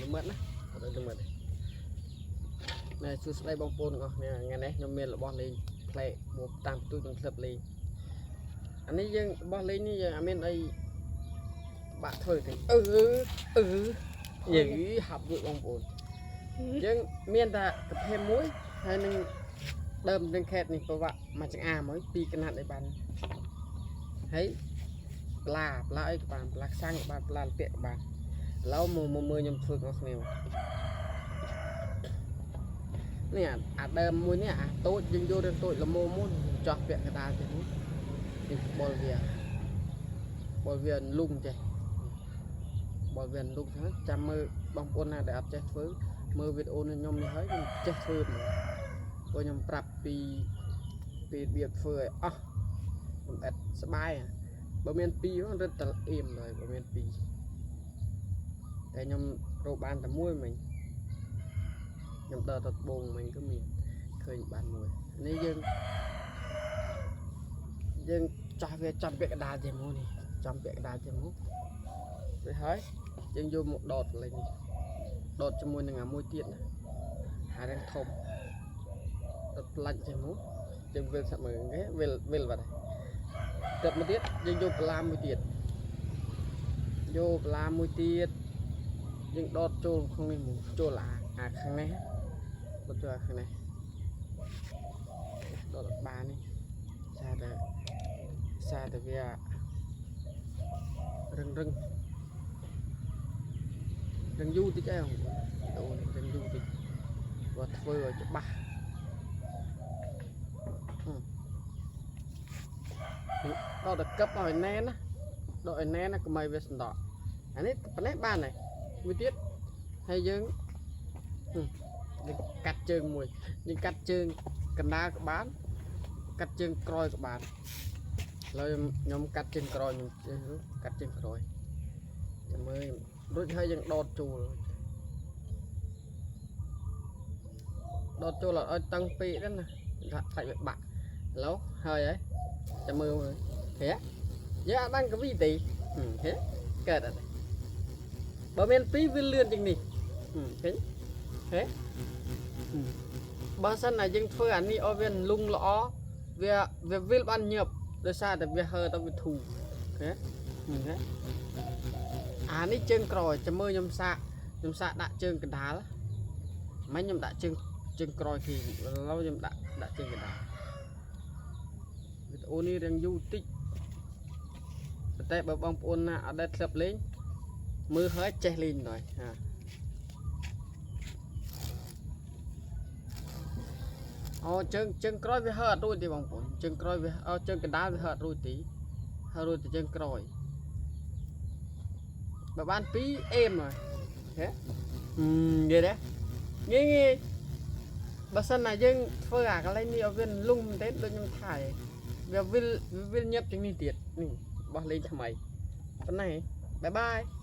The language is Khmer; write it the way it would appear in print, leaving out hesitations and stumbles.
ល្មិតណាអត់ល្មិតទេណែសួស្តីបងប្អូនទាំងអស់គ្នាថ្ងៃនេះខ្ញុំមានរបស់លេងផ្លែមកតាមទូខ្ញុំធ្លាប់លេងអានេះយើងរបស់លេងនេះយើងអត់មានអីបាក់ធ្វើទេអឺអឺយីហាប់រួចបងប្អូនយើងមានតែកាភេមួយហើយនឹងដើមនឹងខេតនេះប្រវាក់មួយចង្អាមួយពីរកណាត់ឲ្យបានហើយប្លាប្លាអីក៏បានប្លាខ្សាំងក៏បានប្លាលពាក់ក៏បានឥឡូវមកមកមើលខ្ញុំធ្វើទាំងអស់គ្នាមកនេះអាអាដើមមួយនេះអាតូចយើងយករឿងតូចល្មមមុនចោះពាក់កណ្ដាលចេះនេះនេះបលវាបលវាលុងចេះបលវាលុងហ្នឹងចាំមើលបងប្អូនណាដែលអត់ចេះធ្វើមើលវីដេអូនេះខ្ញុំនេះហើយខ្ញុំចេះធ្វើហ្មងព្រោះខ្ញុំប្រាប់ពីពីរបៀបធ្វើឲ្យអស់ខ្ញុំអិតស្បាយហ่ะបើមានពីរហ្នឹងរត់តែអៀមเลยបើមានពីរ តែខ្ញុំរកបានតែមួយមិញខ្ញុំដើរទៅត្បូងមិញក៏មានឃើញបានមួយនេះយើងយើងចាស់វាចំពាក់កណ្ដាលទេមកនេះចំពាក់កណ្ដាលទេមករួចហើយយើងយកមកដតកន្លែងនេះដតជាមួយនឹងអាមួយទៀតណាអារឿងធំដតផ្លាច់ទេមកយើងវិលសាក់មើលគេវិលវិលបាត់ហើយទឹកមកទៀតយើងយកបន្លាមួយទៀតយកបន្លាមួយទៀត យើងដតចូលក្នុងនេះមកចូលអាអាខាងនេះដតចូលអាខាងនេះដតអត់បាននេះសារតែសារតែវារឹងរឹងរឹងយូរតិចអីបងប្អូនរឹងយូរតិចបើធ្វើឲ្យច្បាស់ហឹមដតតែកឹបឲ្យណែនណាដកឲ្យណែនណាកុំឲ្យវាសណ្ដក់អានេះប៉ុណ្ណេះបានហើយមួយទៀតហើយយើងហឹមយើងកាត់ជើងមួយយើងកាត់ជើងកណ្ដាលក៏បានកាត់ជើងក្រោយក៏បានឥឡូវខ្ញុំខ្ញុំកាត់ជើងក្រោយខ្ញុំជើងកាត់ជើងក្រោយចាំមើលរួចហើយយើងដតចូលដតចូលអត់ឲ្យតឹងពេកទេណាថាខ្លាច់វាបាក់ឥឡូវហើយហើយចាំមើលមើលហេយើងអត់បានកវីទេហឹមហេកើតអត់ទេបើមានពីរវាលឿនជាងនេះហឹមឃើញហេហឹមបើសិនណាយើងធ្វើអានេះឲ្យវាលុងល្អវាវាវិលបានញាប់ដោយសារតែវាហើទៅវាធូរហេហឹមហេអានេះជើងក្រោយចាំមើលខ្ញុំសាកខ្ញុំសាកដាក់ជើងកណ្ដាលមិញខ្ញុំដាក់ជើងជើងក្រោយគេឥឡូវខ្ញុំដាក់ដាក់ជើងកណ្ដាលវីដេអូនេះរៀងយូរតិចប៉ុន្តែបើបងប្អូនណាអត់ដែលធ្លាប់លេងមើលហើយចេះលេងหน่อยហា អូជើងជើងក្រោយវាហើអត់រួចទេបងប្អូនជើងក្រោយវាអូជើងកណ្ដាលវាហើអត់រួចទេហើរួចតែជើងក្រោយបើបាន2អេមហើយហេហឹមនិយាយទេងាយងាយបើសិនណាយើងធ្វើអាកន្លែងនេះឲ្យវាលុងមែនទេដូចខ្ញុំថាឯងវាវិលវាវិលញាប់ជាងនេះទៀតនេះបោះលេងថ្មីប៉ុណ្ណេះbye bye.